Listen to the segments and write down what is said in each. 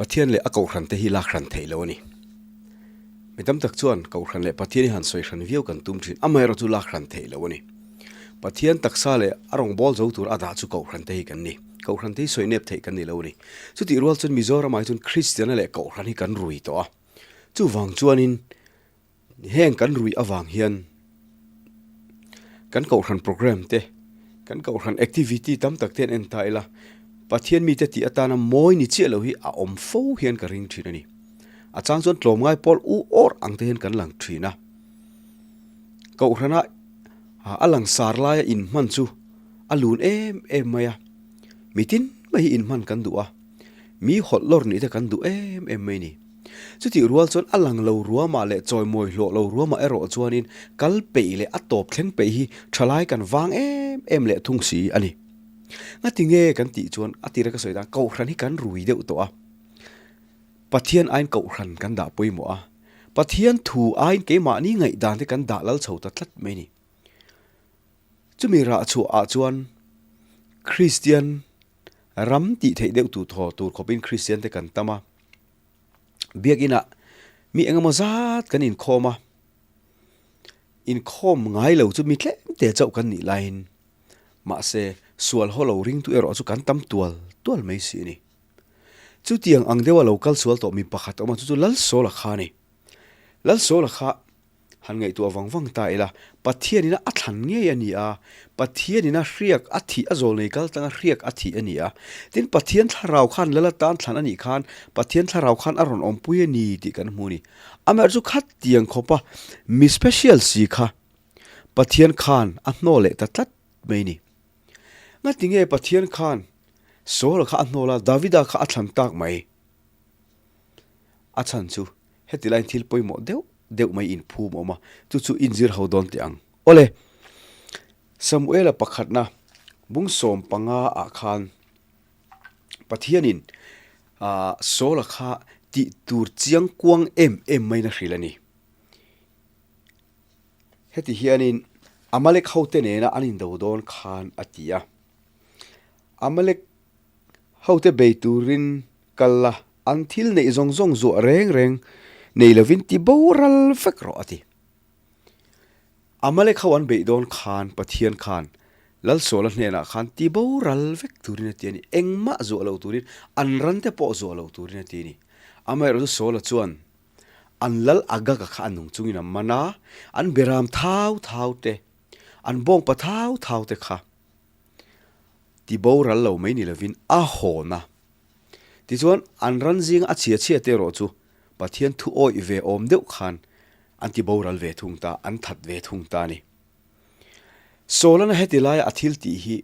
Pathian leh a Kohhran te hi lak hran theih lo a ni. Mi tam tak chuan Kohhran leh Pathian hi han sawi hran viau kan tum thin, amaherawh chu lak hran theih lo a ni. Pathian taksa leh a rawngbâwl zo tur a dah chu Kohhran te hi kan ni. Kohhran te hi sawi nep theih kan ni lo a ni. Chutih rual chuan Mizoramah hi chuan Kristiana leh Kohhran hi kan rui tawh a. Chuvang chuanin Heng kan ruih avang hian kan kohhran program te, kan kohhran activity tam tak te an en ta ila, Pathian mite tih atana mawi ni chiah lo hi a awm fo hian ka ring thin a ni. A chang chuan tlawmngai pawl u awr ang te hian kan lang thin a. Kohhrana a langsar laia inhman chu a lun em em mai a, mitin mai hi inhman kan duh a, mi hawlh lawr nih te kan duh em em mai a ni. Chutih rual chuan a lang lo ruamah leh chawimawi hlawh lo ruamah erawh chuanin kal peih leh a tawp thleng peih hi thalai kan vang em em leh thung si a ni. Ngati nge kan tih chuan a tira ka sawi dan Kohhran hi kan rui deuh tawh a, Pathian aiin Kohhran kan dah pawimawh a, Pathian thu aiin keimahni ngaihdan te kan dah lal chho ta tlat mai a ni. Chumi rah chhuahah chuan Kristian ram tih theih deuh tur thaw tur khawpin Kristian te kan tam a. Biakinah mi engemaw zat kan inkhawm a, inkhawm ngai lo chu mi tlem te chauh kan nih laiin mahse sual haw lo ringtu erawh chu kan tam tual tual mai si a ni. Chutiang ang deuha lo kal sual tawh mi pakhat a awm a, chu chu Lalsawla kha a ni. Lalsawla kha Han ngaihtuah vang vang ta ila, Pathianina a thlan ngei a ni a, Pathianina hriak a thih a zawl nei kal tlanga hriak a thih a ni a. Tin, Pathian thlarau khan lal atan thlan a nih khan Pathian thlarau khan a rawn awmpui a ni tih kan hmu a ni. Amaherawh chu khatiang khawpa mi special si kha Pathian khan a hnawl leh ta tlat mai a ni. Ngatinge Pathian khan Saul kha a hnawl a, Davida kha a thlan tak mai? A chhan chu heti laiin thil pawimawh deuh deuh mai inphum a awm a, chu chu inzir ho dawn teh ang. Awle, Samuela pakhatna bung 15 ah khan Pathianin Saula kha tih tur chiang kuang em em maiin a hrilh a ni. Heti hianin Amalek hote nena an indo dawn khan a ti a. Amalek Hote bei turin kal la, an thil neih zawng zawng zuah reng reng nei lovin ti boral vek rawh a ti. Amalek ho an beih dawn khan Pathian khan Lalsawla hnenah khan ti boral vek turin a ti a ni. Engmah zuah lo turin, an rante pawh zuah lo turin a ti a ni. Amaherawhchu Sawla chuan an lal Agaga kha a nung chungin a man a, an beram thau thau te, an bawngpa thau thau te kha Ti boral lo mai ni lovin a hawn a. Tichuan, an ran zinga a chhia chhia te erawh chu Pathian thu awih ve awm deuh khan an ti boral ve thung ta, an that ve thung ta a ni. Sawlana heti laia a thil tih hi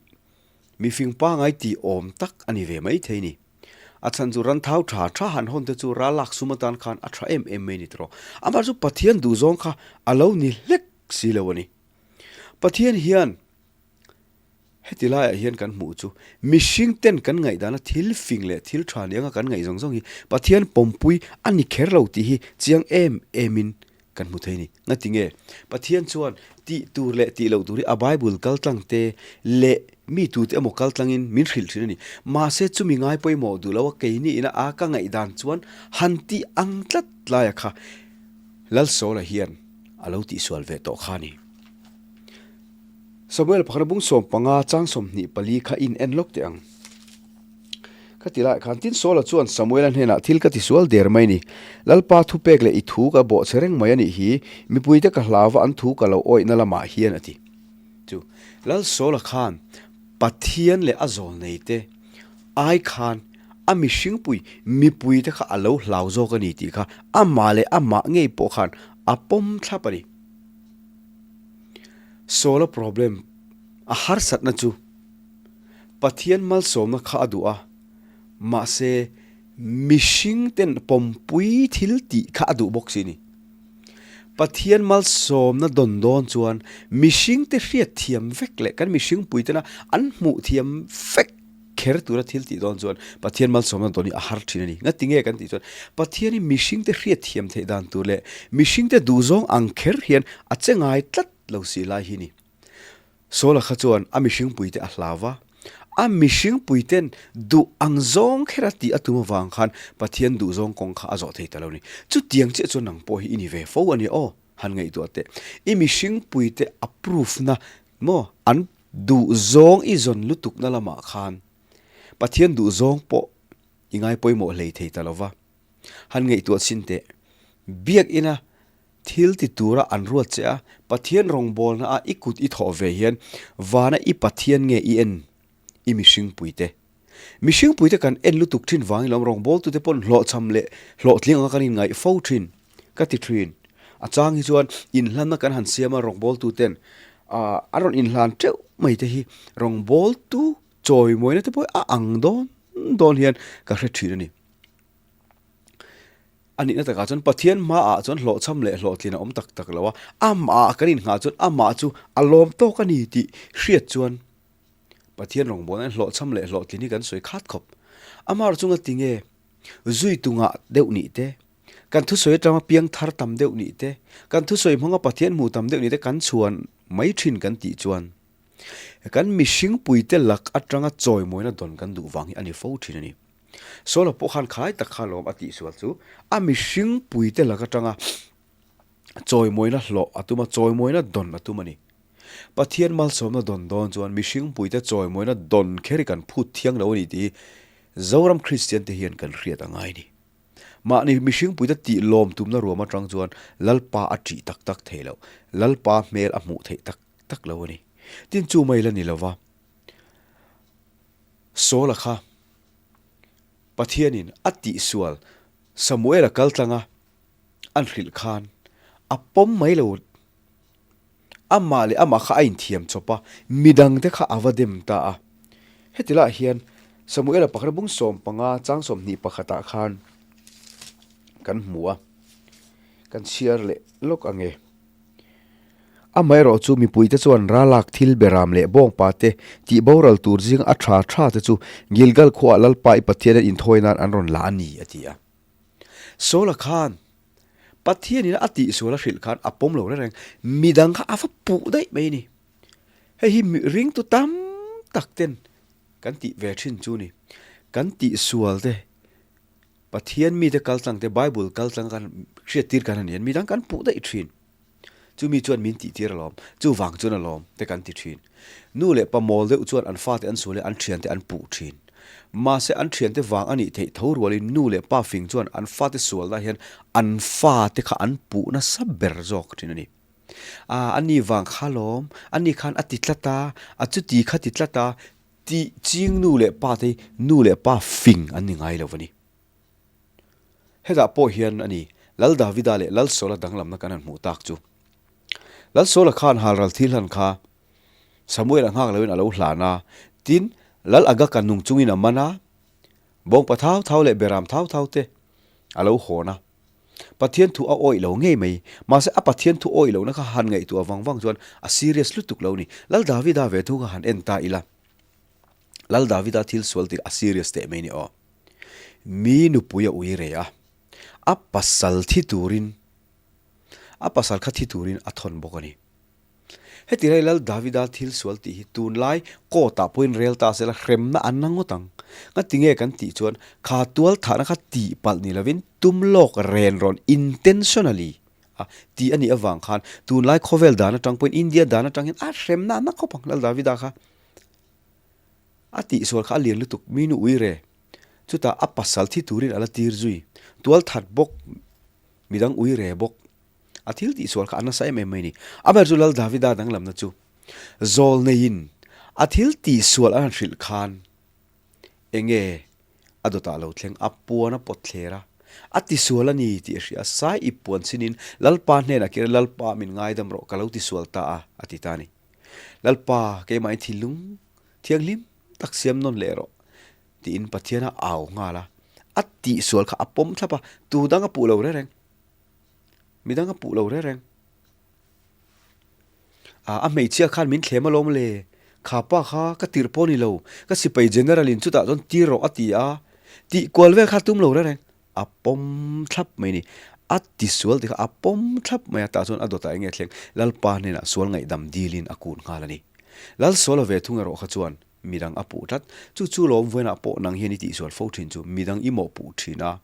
mifing pangai tih awm tak a ni ve mai thei ni. A chhan chu ran thau tha tha han hawn te chu ral lak sum atan khan a tha em em mai ni tawh. Amah chu Pathian duhzawng kha a lo ni hlek si lo a ni. Pathian hian Heti laiah hian kan hmuh chu mihring ten kan ngaihdana thil fing leh thil tha ni anga kan ngaih zawng zawng hi Pathian pawmpui a ni kher lo tih hi chiang em emin kan hmu thei a ni. Ngati nge? Pathian chuan tih tur leh tih loh tur hi a Bible kal tlang te leh mi tute emaw kal tlangin min hrilh thin a ni. Mahse chumi ngai pawimawh duh lo a keini ina a ka ngaihdan chuan han tih ang tlat laia kha Lalsawla hian a lo tihsual ve tawh kha a ni. Samuel pakhat bung 15 chang 24 kha in en lawk teh ang. Ka ti laiah khan tin Saula chuan Samuela hnenah thil ka ti sual der mai ni. Lalpa thupek leh i thu ka bawh che reng mai a nih hi, mipuite ka hlauva an thu ka lo awihna lamah hian a ti. Chu Lal Saula khan Pathian leh a zawlneite ai khan a mihringpui mipuite kha a lo hlau zawk a ni tih kha amah leh amah ngei pawh khan a pawm thlap a ni. Solar problem a harsatna chu Pathian malsawmna kha a duh a, mahse mihring ten pawmpui thil tih kha a duh bawk si a ni. Pathian malsawmna dawn dawn chuan mihring te hriat thiam vek leh kan mihring pui tena an hmuh thiam vek kher tura thil tih dawn chuan Pathian malsawmna dawn hi a har thin a ni. Ngati nge kan tih chuan Pathian hi mihring te hriat thiam theih dan tur leh mihring te duhzawng ang kher hian a che ngai tlat lo si lai hi ni. Saula kha chuan a mihring pui te a hlau va, A mihring puiten duh ang zawng khera tih a tum avang khan Pathian duh zawng kawng kha a zawh thei ta lo ni. Chutiang chiah chuan nang pawh hi i ni ve fo a nia aw, han ngaihtuah teh. I mihring puite approve na maw an duh zawng i zawn lutukna lamah khan Pathian duh zawng pawh i ngai pawimawh hlei thei ta lo va. Han ngaihtuah chhin teh. Biakina Thil ti tura an ruat che a, Pathian rawngbawlna a i kut i thawh ve hian vana i Pathian nge i en i mihringpuite? Mihringpuite kan en lutuk thin vangin lawm rawngbawltute pawn hlawhchham leh hlawhtling anga kan inngaih fo thin ka ti thin. A chang hi chuan inhlanna kan han siam a rawngbawltuten an rawn inhlan teuh mai te hi rawngbawltu chawimawina te pawh a ang dawn dawn hian ka hre thin a ni. A nihna takah chuan Pathian hmaah chuan hlawhchham leh hlawhtlin a awm tak tak lo a, amah kan inngah chuan amah chu a lawm tawk a ni tih hriat chuan Pathian rawngbawlna hian hlawhchham leh hlawhtlin hi kan sawi khat khawp. Amah chunga tinge zui tungah deuh nih te, kan thusawi atanga piang thar tam deuh nih te, kan thusawi hmanga Pathian hmuh tam deuh nih te kan chhuan mai thin kan tih chuan kan mihring puite lak atanga chawimawina dawn kan duh vang hi a ni fo thin a ni. Saula pawh khan khai tak kha lawm a tihsual chu a mihring puite lak atanga chawimawina hlawh a tum a, chawimawina dawn a tum a ni. Pathian malsawmna dawn dawn chuan mihring puite chawimawina dawn kher hi kan phut thiang lo a ni tih hi Zoram Kristian te hian kan hriat a ngai a ni. Mahni mihring puite tih lawm tumna ruam atang chuan Lalpa a ṭih tak tak thei lo, Lalpa hmel a hmuh theih tak tak lo a ni. Tin chu mai la ni lova, Saula kha Pathianin a tihsual Samuela kal tlanga an hrilh khan a pawm mai lo. Amah leh amah kha a inthiam chawp a, midangte kha a va dem ta a. Heti lah hian Samuela pakhat bung 15 chang 21 ah khan kan hmu a, kan chhiar leh lawk ang e. Amaherawh chu mipuite chuan ralak thil beram leh bawngpa te tih boral tur zing a tha tha te chu Gilgal khuaah Lalpa i Pathianin inthawi nan an rawn la a ni, a ti a. Saula khan Pathianin a tihsual a hrilh khan a pawm lo reng reng, midang kha a va puh daih mai a ni. Hei hi ringtu tam tak ten kan tih ve thin chu ni. Kan tihsual te Pathian mite kaltlang te Bible kaltlang kan hriattir kan a ni a, midang kan puh daih thin. Chumi chuan min tihtir alawm, chuvang chuan alawm te kan ti thin. Nu leh pa mawl deuh chuan an fate an sual hi an thiante an puh thin. Mahse an thiante vang a nih theih tho rualin nu leh pa fing chuan an fate sualna hian an fate kha an puh nasa ber zawk thin a ni. A, a ni vang kha alawm, a ni khan a ti tlat a, a chuti kha ti tlat a, tih ching nu leh pa te hi nu leh pa fing an ni ngai lo a ni. Hetah pawh hian a ni, Lal Davida leh Lal Saula danglamna kan han hmuh tak chu. Lal Saula khan halral thil hlan kha Samuel a nghak loin a lo hlan a, tin, Lal Agaka nung chungin a man a, bawngpa thau thau leh beram thau thau te a lo hawn a. Pathian thu a awih lo ngei mai, mahse a Pathian thu awih lohna kha han ngaihtuah vang vang chuan a serious lutuk lo a ni. Lal Davida ve thu kha han en ta ila, Lal Davida thil sual tih a serious teh mai ni aw. Mi nupui a ui reh a, a pasal thi turin, a pasal kha thi turin a thawn bawk a ni. Heti lai Lal Davida thil sual tih hi tunlai court ah pawhin rel ta sela hremna an la ngawt ang. Ngatinge kan tih chuan kha tual thahna kha tih palh ni lovin tum lawk ren rawn intentionally a tih a nih avang khan tunlai khawvel dan atang pawhin India dan atang hian a hremna an la khawp ang Lal Davida kha. A tihsual kha a lian lutuk, mi nu ui re. Chutah a pasal thi turin a la tir zui. Tual that bawk, midang ui re bawk. A thil tihsual kha a nasa em em mai ni. A ber chu Lal Davida danglamna chu zawl neiin a thil tihsual a han hrilh khan enge a dawtah lo thleng, a puan a pawt thler a, a tisual a ni tih a hria a, sai ip puan chinin Lalpa hnenah kir Lalpa min ngaidam rawh ka lo tisual ta a, a ti ta a ni. Lalpa, keimahin thinlung thianghlim tak siam nawn leh rawh, tiin Pathian a au nghal a. A tihsual kha a pawm thlap a, tu dang a puh lo reng reng. Mi dang a puh lo reng reng. A, a hmeichhia khan min thlem alawm le, kha pa kha ka tirh pawh a ni lo, ka sipai general in chutah chuan tir rawh a ti a, tih kual vel kha a tum lo reng reng. A pawm thlap mai a ni. A tisual ti kha a pawm thlap mai a, tah chuan a dawtah enge a thleng? Lalpa hnenah sual ngaihdam dilin a kun nghal a ni. Lalsuala ve thung erawh kha chuan. Midang a puh tlat. Chu chu lawm vawiinah pawh nang hian i tihsual fo thin chu midang i mawhpuh thin a.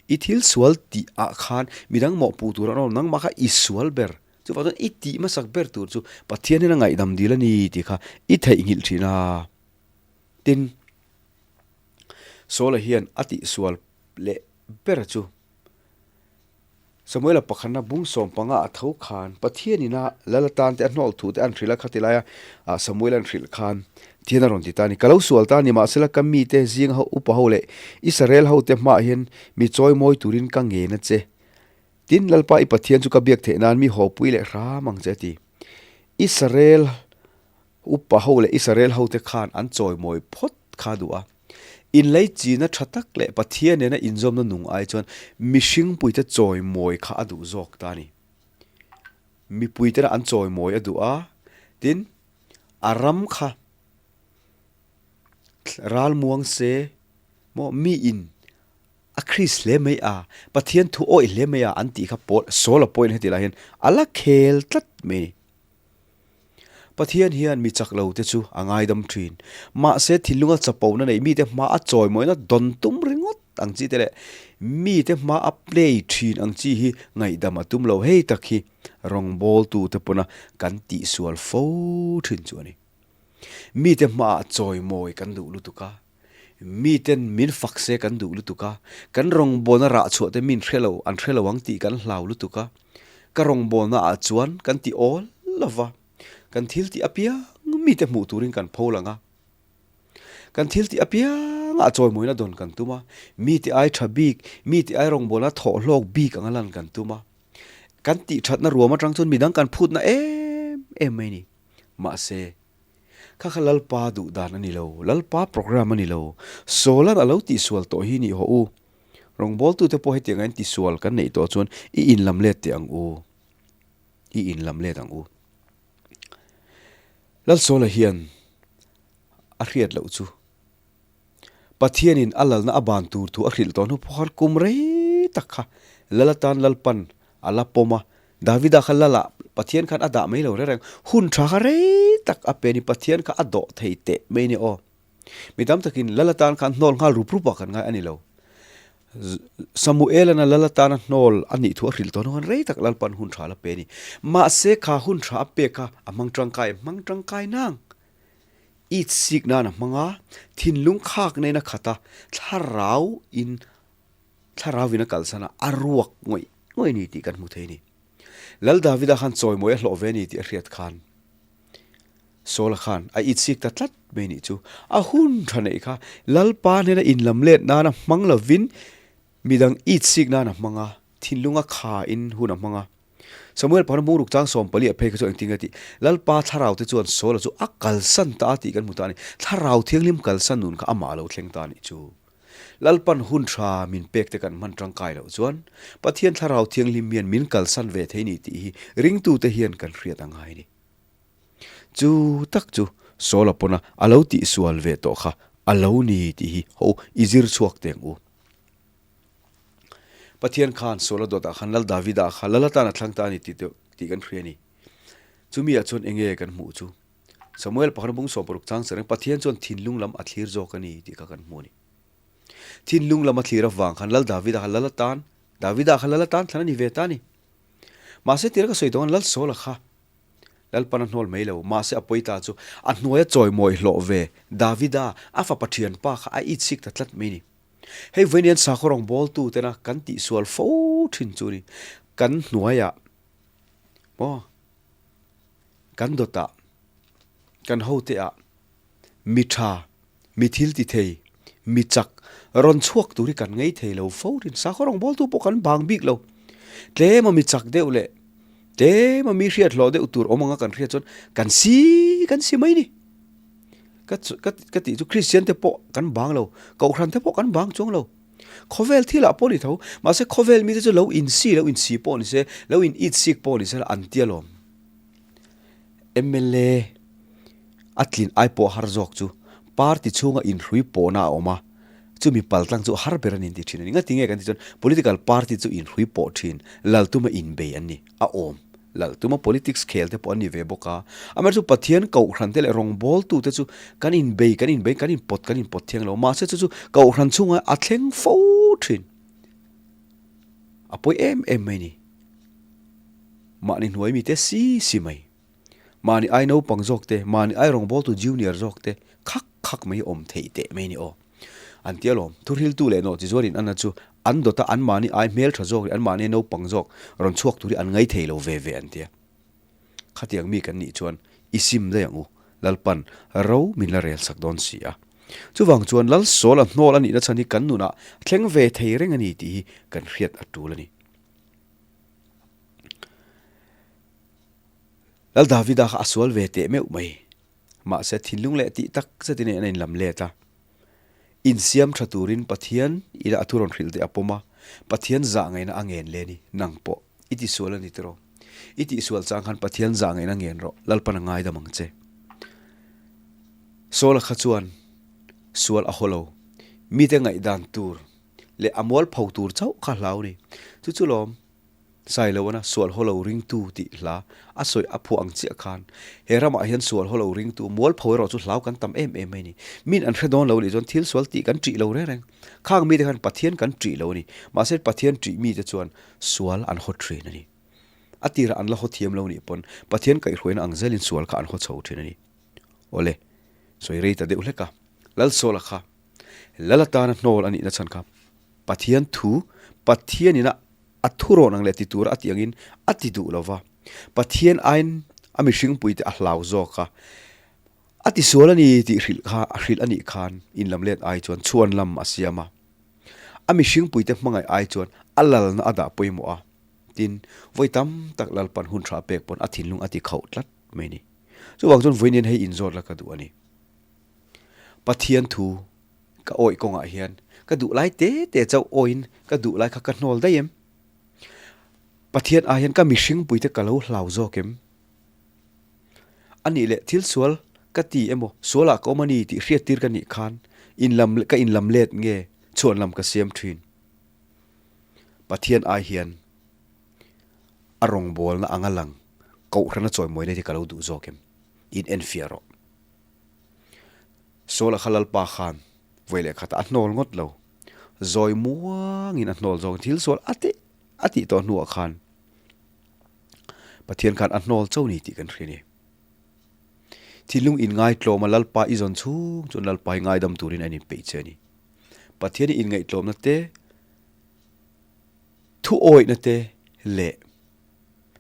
I thil sual tih ah khan midang mawhpuh tur an awm nangmah kha i sual ber. Chuvang chuan i tih hmasak ber tur chu Pathian hian a ngaihdam dil a ni tih kha i theihnghilh thin a. Tin, Saula hian a tihsual leh ber chu Samuela pakhatna bung 15 a tho khan Pathian ina lal atan te a hnawl thu te an hrilh a, khati laia Samuel an hrilh khan thian a rawn ti ta a ni. Ka lo sual ta a ni, mahsela ka mite zing ho upa ho leh Israel ho te hmaah hian mi chawimawi turin ka ngen a che. Tin, Lalpa i Pathian chu ka biak theih nan mi hawpui leh hram ang che a ti. Israel Upa ho leh Israel hote khan an chawimawi phawt kha duh a. Inlei china tha tak leh Pathian nena inzawmna nung ai chuan mihringpuite chawimawi kha a duh zawk ta a ni. Mipuitena an chawimawi a duh a, tin, a ram kha ralmuang se maw miin a Kris hle mai a, Pathian thu awih hle mai a an tih kha pawl Saul-a pawhin heti lai hian a la khel tlat mai a ni. Pathian hian mi chak lo te chu a ngaidam thin. Mahse thinlunga chapona nei mite hma a chawimawina dawn tum ringawt ang chi te leh mite hma a play thin ang chi hi ngaihdam a tum lo. Hei tak hi rawngbawltu te pawna kan tihsual fo thin chu a ni. Mite hmaah chawimawi kan duh lutuk a, miten min fak se kan duh lutuk a, kan rawngbawlna rah chhuah te min hre lo, an hre lo ang tih kan hlau lutuk a, ka rawngbawlna ah chuan kan ti awl lo va, kan thil tih apiang mite hmuh turin kan pho lang a, kan thil tih apiangah chawimawina dawn kan tum a, mite ai tha bik, mite ai rawngbawlna thawh hlawk bik anga lan kan tum a, kan tih thatna ruam atang chuan midang kan phutna em em mai a ni. Mahse, kha kha Lalpa duh dan a ni lo, Lalpa program a ni lo. Sawlan a lo tihsual tawh hi nih hawh u. Rawngbawltute pawh hetiang a intisual kan neih tawh chuan i inlam let teh ang u. I inlam let ang u. Lalsawla hian a hriat loh chu Pathianin a lalna a ban tur thu a hrilh tawh hnu pawh khan kum rei tak kha lal atan Lalpan a la pawm a, Davida kha lalah Pathian khan a dah mai lo reng reng, hun tha kha rei tak a pe a ni, Pathian kha a dawh thei teh mai a ni aw. Mi tam takin lal atan khan hnawl nghal rup rup ah kan ngai a ni lo. Samuel-an a lal atana hnawl a nih thu a hrilh tawh hnu khan rei tak Lalpan hun tha a la pe a ni. Mahse kha hun tha a pek kha a hmang tangkai, hmang tangkai nang. It sik nan a hmang a, thinlung khak neiin a khat a, thlarau in thlarau in a kalsan a, a ruak ngawih ngawih a ni tih kan hmu thei a ni. Lal Davida khan chawimawi a hlawh ve a ni tih a hriat khan Saula khan a it sik ta tlat mai a nih chu. A hun tha neih kha Lalpa hnena inlam let nana hmang lovin midang it sik nan a hmang a, thinlung a kha in hun a hmang a. Samuel pakhat hmung ruk chang 14 a phei kha chu engtin nge tih? Lalpa thlarau te chuan Saula chu a kalsan ta a tih kan hmu ta a ni. Thlarau thianghlim kalsan nun kha amah a lo thleng ta a nih chu. Lalpan hun tha min pek te kan hman tangkai loh chuan Pathian thlarau thianghlim hian min kalsan ve thei ni tih hi ringtute hian kan hriat a ngai a ni. Chu tak chu Saula pawna a lo tihsual ve tawh kha a lo ni tih hi ho i zir chhuak teng u. Pathian khan Saula dawtah khan Lal Davida kha Lal atan a thlang ta a ni tih deuh tih kan hria a ni. Chumi ah chuan enge kan hmuh chu? Samuel pakhat bung 60 chang sareng Pathian chuan thinlung lam a thlir zawk a ni tih kha kan hmu a ni. Thinlung lam a thlir avang khan Lal Davida kha Lal atan Davida kha Lal atan thlan a ni ve ta a ni. Mahse tira ka sawi tawh khan Lal Saula kha Lalpan a hnawl mai lo. Mahse a pawi ta chu a hnuaia chawimawi hlawh ve Davida a fapa thianpa kha a itsik ta tlat mai a ni. Hei vawiin hian sakhaw rawngbawltu tena kan tihsual fo thin chu ni. Kan hnuaiah maw kan dawtah kan hoteah mi tha, mi thil ti thei, mi chak rawn chhuak tur hi kan ngei thei lo fo thin. Sakhaw rawngbawltu pawh kan bang bik lo. Tlema mi chak deuh leh tlema mi hriat hlawh deuh tur awm anga kan hriat chuan kan si kan si mai ni. Ka ka ka tih chu Kristian te pawh kan bang lo, Kohhran te pawh kan bang chuang lo. Khawvel thil ah pawh ni tho, mahse khawvel mite chu lo insi lo insi pawh ni se, lo in it sik pawh ni se la an tia lawm. Mla a tlin ai pawh har zawk chu party chhunga inhrui pawhna a awm a, chumi paltlang chu har ber a ni an ti thin a ni. Ngatinge kan tih chuan political party chu inhrui pawh thin, lal tuma inbei an ni, a awm. Lal tuma politics khel te pawh an ni ve bawk a. Amaherawhchu Pathian Kohhran te leh rawngbawltu te chu kan inbei kan inbei kan inpawt kan inpawt thiang lo. Mahse chu chu Kohhran chhungah a thleng fo thin. A pawi em em mai ni. Mahni hnuai mite si si mai. Mahni ai naupang zawk te, mahni ai rawngbawltu junior zawk te khak khak mai awm theih teh mai ni aw. An ti alawm. Thuhriltu leh nawhchi zuar in anna chu an dawta an mahni ai hmeltha zawk leh an mahni naupang zawk rawn chhuak tur hi an ngai thei lo ve ve an tia. Khatiang mi kan nih chuan i sim daih ang u, Lalpan ro min la rel sak dawn si a. Chuvang chuan Lal Sawl a hnawl a nihna chhan hi kan nunah thleng ve thei reng a ni tih hi kan hriat a tul a ni. Lal Davida kha a sual ve teh meuh mai. Mahse thinlung leh tih tak zetin a inlam let a. Insiam tha turin Pathian ila a thu rawn hrilh te a pawm a, Pathian zah ngaihna a ngen le ni. Nang pawh i tisual a ni tiraw? I tihsual chang khan Pathian zah ngaihna ngen rawh, Lalpan a ngaidam ang che. Saula kha chuan sual a haw lo. Mite ngaihdan tur leh a mualpho tur chauh kha hlau ni. Chu chu lawm. Sailoana sual haw lo ringtu tih hla a sawi a phuah ang chiah khan he ramah hian sual haw lo ringtu mualpho erawh chu hlau kan tam em em mai a ni. Min an hre dawn lo nih chuan thil sual tih kan ṭih lo reng reng. Khang mite khan Pathian kan ṭih lo a ni. Mahse Pathian ṭih mite chuan sual an haw ṭhin a ni. A tirah an la haw thiam lo nih pawn Pathian kaihhruaina ang zelin sual kha an haw chho ṭhin a ni. Awle, sawi rei ta deuh hlek a, Lalsawla kha Lal atana hnawl a nihna chhan kha Pathian thu, Pathianin a A thurawn ang leh ti tura a tih angin a ti duh lo va, Pathian aiin a mihringpuite a hlau zawk a, a tisual a ni tih hrilh kha a hrilh a nih khan inlamlet ai chuan chhuan lam a siam a, a mihringpuite hmangaih ai chuan a lalna a dah pawimawh a, tin, vawi tam tak Lalpan hun tha pek pawn a thinlung a ti khauh tlat mai a ni. Chuvang chuan vawiin hei inzawt la ka duh a ni. Pathian thu Ka awih kawngah hian ka duh lai te te chauh awiin ka duh lai kha ka hnawl daih em? Pathian ah hian ka mihring puite ka lo hlau zawk em? A nih leh thil sual ka ti emaw sualah ka awm a ni tih hriattir ka nih khan inlam ka inlam let nge chhuanlam ka siam thin? Pathian ai hian a rawngbawlna anga lang kohhrana chawimawina hi ka lo duh zawk em? In enfiah rawh. Saula kha Lalpa khan vawi leh khatah a hnawl ngawt lo. Zawi muangin a hnawl zawk. Thil sual a tih a tih tawh hnuah khan Pathian khan a hnawl cho ni tih kan hria a ni. Thinlung inngaitlawma Lalpa i zawn chhung chuan Lalpa hi ngaidam turin a inpeih che a ni. Pathian i inngaihtlawmna te, thuawihna te leh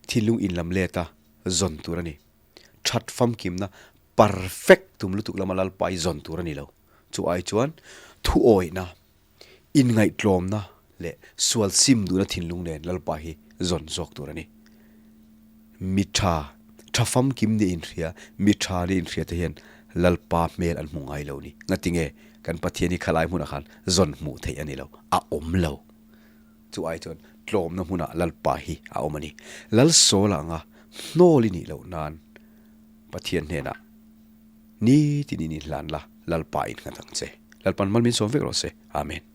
thinlung inlamleta zawn tur a ni. That famkimna perfect tum lutuk lama Lalpa i zawn tur a ni lo. Chu ai chuan thuawihna, inngaihtlawmna leh sual sim duhna thinlung nen Lalpa hi zawn zawk tur a ni. Mi tha, tha famkim nia inhria, mi tha nia inhria te hian Lalpa hmel an hmu ngai lo ni. Ngatinge kan Pathian hi khalai hmunah khan zawn hmuh theih a ni lo, a awm lo. Chu ai chuan tlawmna hmunah Lalpa hi a awm a ni. Lal Sawl anga hnawl i nih loh nan Pathian hnenah nitin in inhlan la, Lalpa in nghat ang che. Lalpan mal min sawm vek rawh se. Amen.